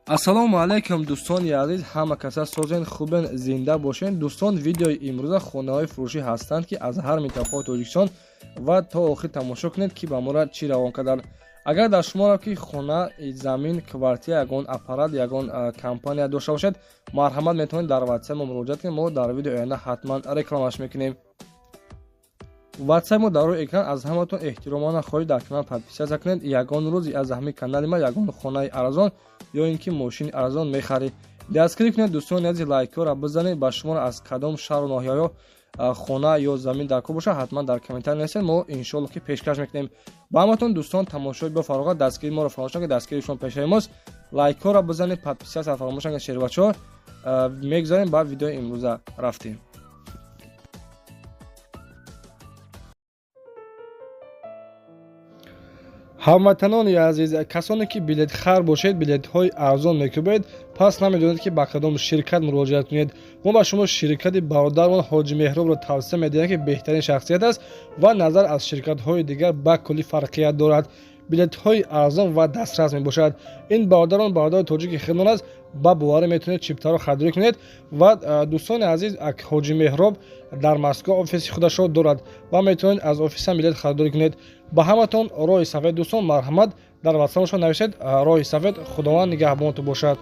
Ассалому алайкум, дӯстони азиз, ҳама каса созен, хубен, зинда бошен. Дӯстон, видеои имрӯза хонаҳои фурӯшӣ ҳастанд, ки аз ҳар минтақаи Тоҷикистон, ва то охир тамошо кунед, ки ба мора чӣ равон карданд. Агар дар шуморо ки хона, замин, квартира, ягон аппарат, ягон компания дошта бошед, марҳамат, метавонед дар ватсап мо муроҷиат кунед. Мо дар видеои оянда ҳатман рекламаш мекунем. Ватсап мо дар рӯи экран. Аз ҳаматон эҳтиромона хоҳиш, дар канал подписаться кунед. Ягон рӯз аз ҳамин канали ма ягон хонаи арзон ё ин ки мошини арзон мехаред. Дастгирӣ кунед, дӯстони азиз, лайкҳоро бизанед. Ба шуморо аз кадом шаҳру ноҳияҳо хона ё замин дар кор бошад, ҳатман дар комментарий нависед, мо иншоалло ки пешкаш мекунем ба ҳаматон. Дӯстон, тамошои бо фароғат, дастгирии моро фаромӯш накунед, дастгирии шумо пешаи мост. Лайкҳоро бизанед, подписаться фаромӯш накунед. Шербачаҳо, мегузарем ба видеои имрӯза, рафтем. Ҳамватанони азиз, касоне ки билетхар бошед, билетҳои арзон мекӯбед, пас намедонед, ки ба кадом ширкат муроҷиат кунед. Мо ба шумо ширкати бародармон Ҳоҷи Меҳробро тавсия медиҳем, ки беҳтарин шахсият аст ва назар аз ширкатҳои дигар ба куллӣ фарқият дорад, билетҳои арзон ва дастрас мебошад. Ин бародарон бародари тоҷики худмон аст, ба боварӣ метавонед чиптаро харидорӣ кунед. Ва, дӯстони азиз, Ҳоҷи Меҳроб дар Москва офиси худашро дорад ва метавонед аз офисам билет харидорӣ кунед. Ба ҳаматон роҳи сафед, дӯстон, марҳамат, дар ватсапашон нависед: роҳи сафед, Худованд нигаҳбонтон бошад.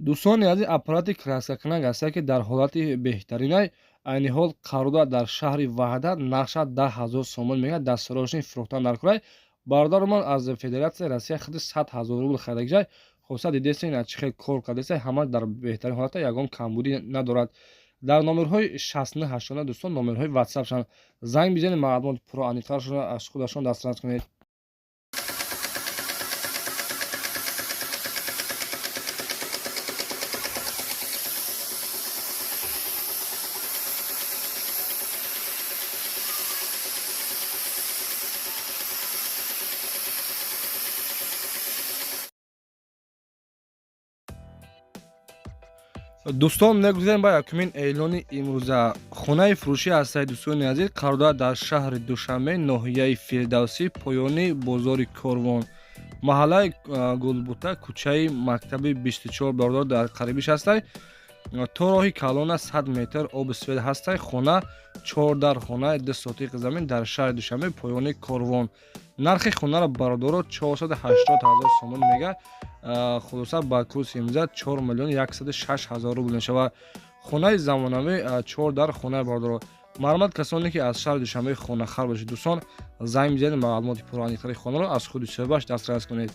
Дӯстони азиз, аппарати краскакунак ҳаста, ки дар ҳолати беҳтаринай, айни ҳол қарор дорад дар шаҳри Ваҳдат. Нархша 10 000 сомон мегӯяд, дастсарошни фурӯхтан дар курай. Бародарумон аз Федератсияи Россия худи 100 000 рубл харидагиҷай. Хулоса, дидесен, чӣ хел кор кардеса, ҳама дар беҳтарин ҳолата, ягон камбудӣ надорад. Дар номерҳои 69 89, дӯстон, номерҳои ватсапшан занг бизанед, маълумот пурра аниқтаршро аз худашон дастрас кунед. Дӯстон, мегузарем ба якумин эълони имрӯза. Хонаи фурӯшӣ ҳастаи, дӯстони азиз, қарор дорад дар шаҳри Душанбе, ноҳияи Фирдавсӣ, поёни бозори Корвон, маҳаллаи Гулбута, кӯчаи мактаби 24. Бародар, дар қарибиш ҳастай, то роҳи калона 100 метр, оби свет ҳастай. Хона чор дар хона, 2 сотиқ замин дар шаҳри Душанбе, поёни Корвон. Нархи хонаро бародаро 480 ҳазор сомон мега. Хулоса, ба курси имрӯза 4 миллион 106 ҳазор рубл мешавад. Хонаи замонавӣ, чор дар хонаи. Бародаро, марҳамат, касоне ки аз шаҳри Душанбе хонахар бошед, дӯстон, занг бизанед, маълумоти пурра хонаро аз худи соҳибаш дастрас кунед.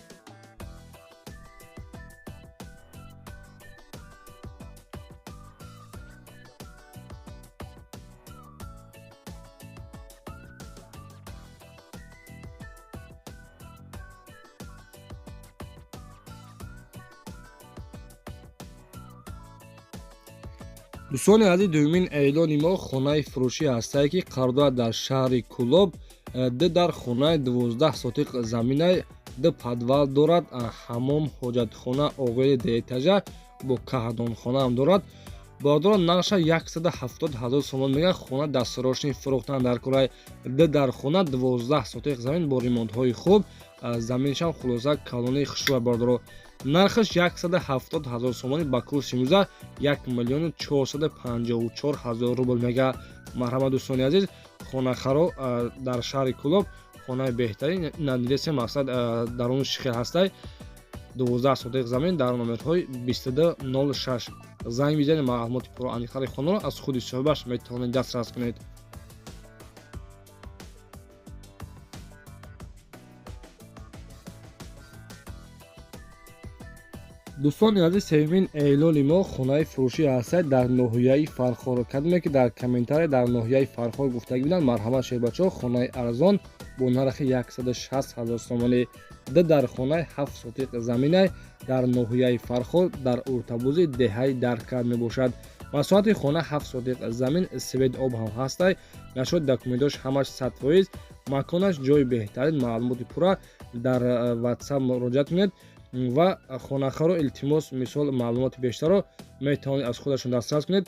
Дӯстони азиз, дуюмин эълони мо хонаи фурӯшӣ ҳастае, ки қарор дорад дар шаҳри Кӯлоб. Ду дар хонаи, 12 сотиқ заминай, ду подвал дорад, ҳамом, ҳоҷатхона, оғили дуэтажа бо каҳдонхонаам дорад. Бародарон, нархша 170 ҳазор сомон мегӯяд. Хона дастсарошни фурӯхтан дар курай. Ду дар хона, 12 сотиқ замин бо ремонтҳои хуб, заминшам хулоса калони хушрӯя. Бародаро, нархаш 170 ҳазор сомонӣ, ба курси имрӯза 1 миллиону 454 ҳазор рубл мега. Марҳамат, дӯстони азиз, хонахаро дар шаҳри Кӯлоб хонаи беҳтарин надидесе. Мақсад, даруни шихел ҳастай, 12 сотиқ замин. Дар номерҳои 2206 занг бизанед, маълумоти пурра хонаро аз худи соҳибаш метавонед дастрас кунед. Дӯстони азиз, сеюмин эълони мо хонаи фурӯшӣ ҳастад дар ноҳияи Фархор. Кадоме ки дар комментария дар ноҳияи Фархор гуфтагӣ буданд, марҳамат, шербачаҳо, хонаи арзон бо нархи 160 ҳазор сомонӣ, ду дар хонаи, 7 сотиқ заминай дар ноҳияи Фархор, дар Уртабузи, деҳаи Даркар мебошад. Масоҳати хона 7 сотиқ замин, свет, об ҳам ҳастай. Нашод документош ҳамаш 100%, маконаш ҷои беҳтарин. Маълумоти пурра дар ватсап муроҷиат кунед ва хонахаро илтимос, мисол, маълумоти бештарро метавонед аз худашон дастрас кунед.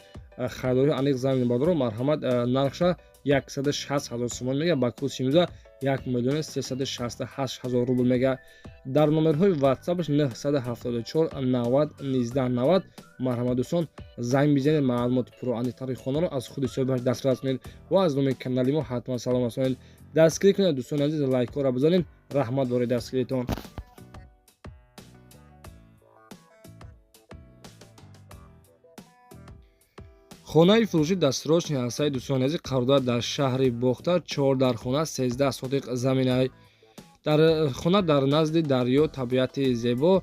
Харидорӣ аниқ замин, бародаро, марҳамат. Нархша 160 ҳазор сомон мега, ба курси имрӯза 1 миллион 368 ҳазор рубл мега. Дар номерҳои WhatsApp 974 90 19 90 марҳамат дӯстон занг бизанед, маълумоти пурраандиқтари хонаро аз худи соҳибаш дастрас кунед ва аз номи канали мо ҳатман салом расонед. Дастгирӣ кунед дӯстони азиз, лайкҳоро бизанед. Раҳмат барои дастгиритон. Хонаи фурӯшӣ дастрочни ҳастаи дӯстони азиз қарор дорад дар шаҳри Бохтар, 4 дар хона, 13 сотиқ заминай. Дар хона дар назди дарё, табиати зебо,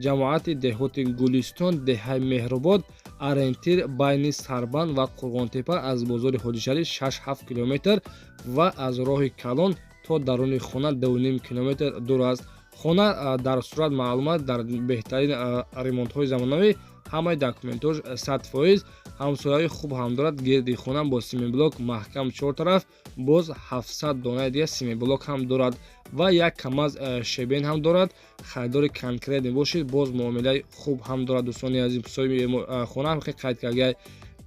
ҷамоати деҳоти Гулистон, деҳаи Меҳробод, ориентир байни Сарбанд ва Қурғонтепа аз бозори Ҳоҷишарӣ 6-7 километр ва аз роҳи калон то даруни хона 2,5 километр дур аст. Хона дар сурат маълумот дар беҳтарин ремонтҳои замонавӣ, ҳамаи документҳош 100%, ҳамсояҳои хуб ҳам дорад. Гирди хона бо семиблок маҳкам 4 тараф, боз 700 донаи дига семиблок ҳам дорад ва як камаз шебен ҳам дорад. Харидори конкрет мебошид, боз муомилаи хуб ҳам дорад. Дӯстони азиз, соҳиби хона ҳам қайд кардагиай.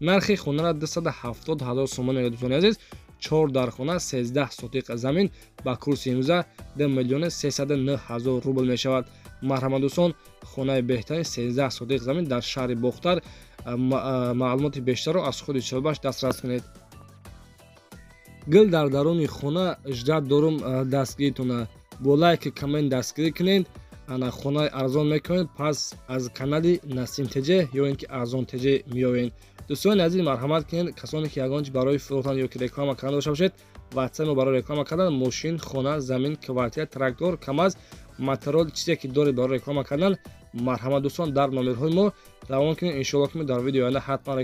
Нархи хонаро 270 ҳазор сомон мегӯяд дӯстони азиз. 4 дар хона, 13 сотиқ замин ба курси имрӯза 2 миллион 309 ҳазор рубл мешавад. Марҳамат дӯстон, хонаи беҳтарин 13 сотиқ замин дар шаҳри Бохтар. Маълумоти бештарро аз худи соҳибаш дастрас кунед. Гул дар даруни хона ждат дорум дастгиритона. Бо лайк коммент дастгирӣ кунед. Ана хонаи арзон мекунед, пас аз канали Насим ТЖ ё ин ки Арзон ТЖ меёвед. Дӯстони азиз, марҳамат кунед, касоне ки ягон чи барои фурӯхтан ё ки реклама кардан дошта бошед, WhatsApp мо барои реклама кардан мошин, хона, замин, квартира, трактор, камаз, моторол, чизе ки доред барои реклама кардан, марҳамат дӯстон дар номерҳои мо равон кунед. Иншоалло ки мо дар видеои оянда ҳатман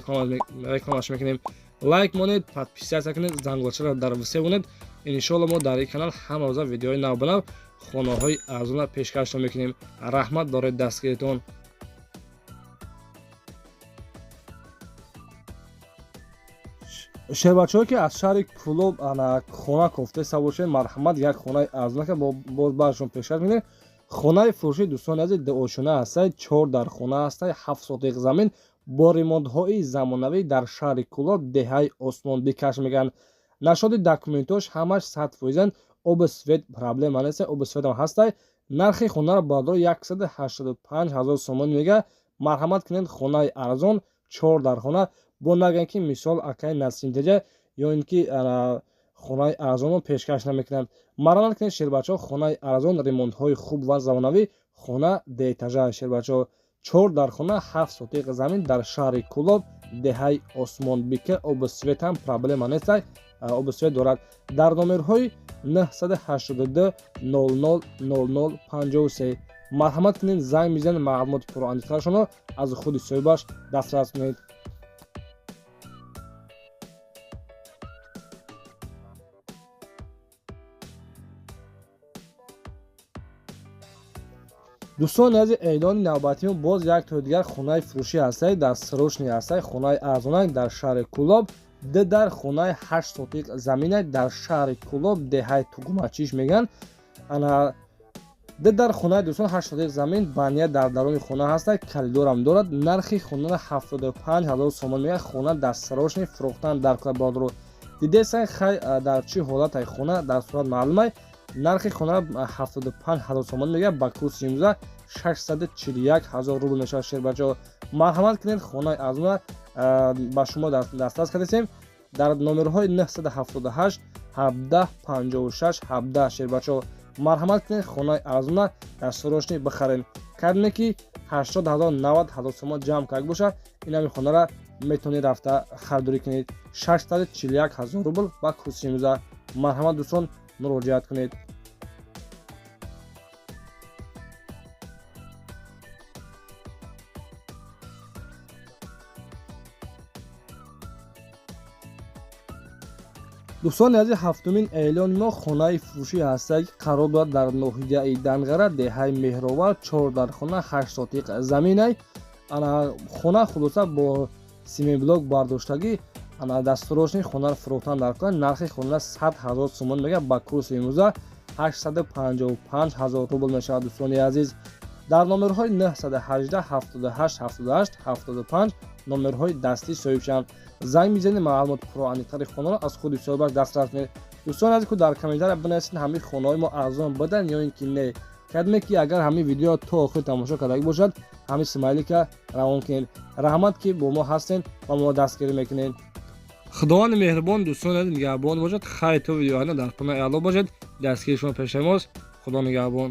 рекламаш мекунем. Лайк монед, подписаться кунед, зангулчаро дар все монед. Иншоалло мо дар ин канал ҳама рӯза видеои навбанав хонаҳои арзона пешкашро мекунем. Раҳмат барои дастгиритон. Шербачаҳое ки аз шаҳри Кӯлоб хона кофтеста бошед, марҳамат, як хонаи арзона ки боз баршон пешкаш мекунем. Хонаи фурӯшии дӯстони азиз дуошона ҳастай, 4 дар хона ҳастай, 7 сотиқ замин бо ремонтҳои замонавӣ дар шаҳри Кӯлоб, деҳаи Осмонбикаш мегӯянд. Нашоди документҳош ҳамаш 100%, оби свет проблема нест, оби светам ҳастай. Нархи хонаро барои 185 ҳазор сомонӣ мега. Марҳамат кунед, хонаи арзон, 4 дар хона. Бо нагӯянд ки мисол акаи Насим ТЖ ё ин ки хонаи арзонро пешкаш намекунанд. Марҳамат кунед шербачаҳо, хонаи арзон, ремонтҳои хуб ва замонавӣ, хона деэтажа шербачаҳо, 4 дар хона, 7 сотиқ замин дар шаҳри Кӯлоб, деҳаи Осмонбика, оби свет ҳам проблема нест, оби свет дорад. Дар номерҳои 982 00 00 53 марҳамат кунед, занг мизанед, маълумоти пурраандиқтарашонро аз худи соҳибаш дастрас кунед. Дӯстони азиз, эълони навбатии мо боз як тои дигар хонаи фурӯшӣ ҳастай, дар срочный ҳастай, хонаи арзонак дар шаҳри Кӯлоб, д дар хонаи 8 сотиқ замина дар шаҳри Кӯлоб, деҳаи Тугмачиш мегӯянд. Ана д дар хонаи дӯстон 8 сотиқ замин, баня дар даруни хона ҳастай, коридорам дорад. Нархи хонаро 75 ҳазор сомон мегӯяд. Хона дар срочный фурӯхтан дар кӯлоб. Дидесан хай дар чӣ ҳолатай хона дар сурат маълумай. Нархи хона 75 ҳазор сомон мегӯяд, ба курси имрӯза 641 ҳазор рубл мешавад. Шербачаҳо, марҳамат кунед, хонаи арзона ба шумо дастрас кардесем дар номерҳои 978 17 56 17. Шербачаҳо, марҳамат кунед, хонаи арзона дар срочный бихаред. Кардине ки 80 ҳазор 90 ҳазор сомон ҷамъ кард бошад, ин ҳами хонаро метавонед рафта харидорӣ кунед. 641 ҳазор рубл ба курси имрӯза. Марҳамат дӯстон, муроҷиат кунед. Дӯстони азиз, ҳафтумин эълони мо хонаи фурӯшӣ ҳастае ки қарор дорад дар ноҳияи Данғара, деҳаи Меҳровар, 4 дар хона, 8 сотиқ заминай. Ана хона хулоса бо семиблок бардоштагӣ, ана дастрочни хонаро фурӯхтан дар кунад. Нархи хона 100 ҳазор сомон мегӯяд, ба курси имрӯза 855 ҳазор рубл мешавад. Дӯстони азиз, дар номерҳои 918 78 78 75 номерҳои дастӣ соҳиб шаванд. Занг мизанед, маълумоти пурраандиқтари хонаро аз худи соҳибаш дастрас кунед. Дӯстон азиз, ку дар комментария бинависед, ҳамин хонаҳои мо арзон будан ё ин ки не. Кадме ки агар ҳамин видео то охир тамошо кардагӣ бошад, ҳамин смайлика равон кунед. Раҳмат, ки бо мо ҳастен ва мо дастгирӣ мекунед. Худованди меҳрубон, дӯстон азиз, нигаҳбон бошад. Хайр, то видеоҳо, дар паноҳи Алло бошед. Дастгири шумо пешаи мост. Худо нигаҳбон.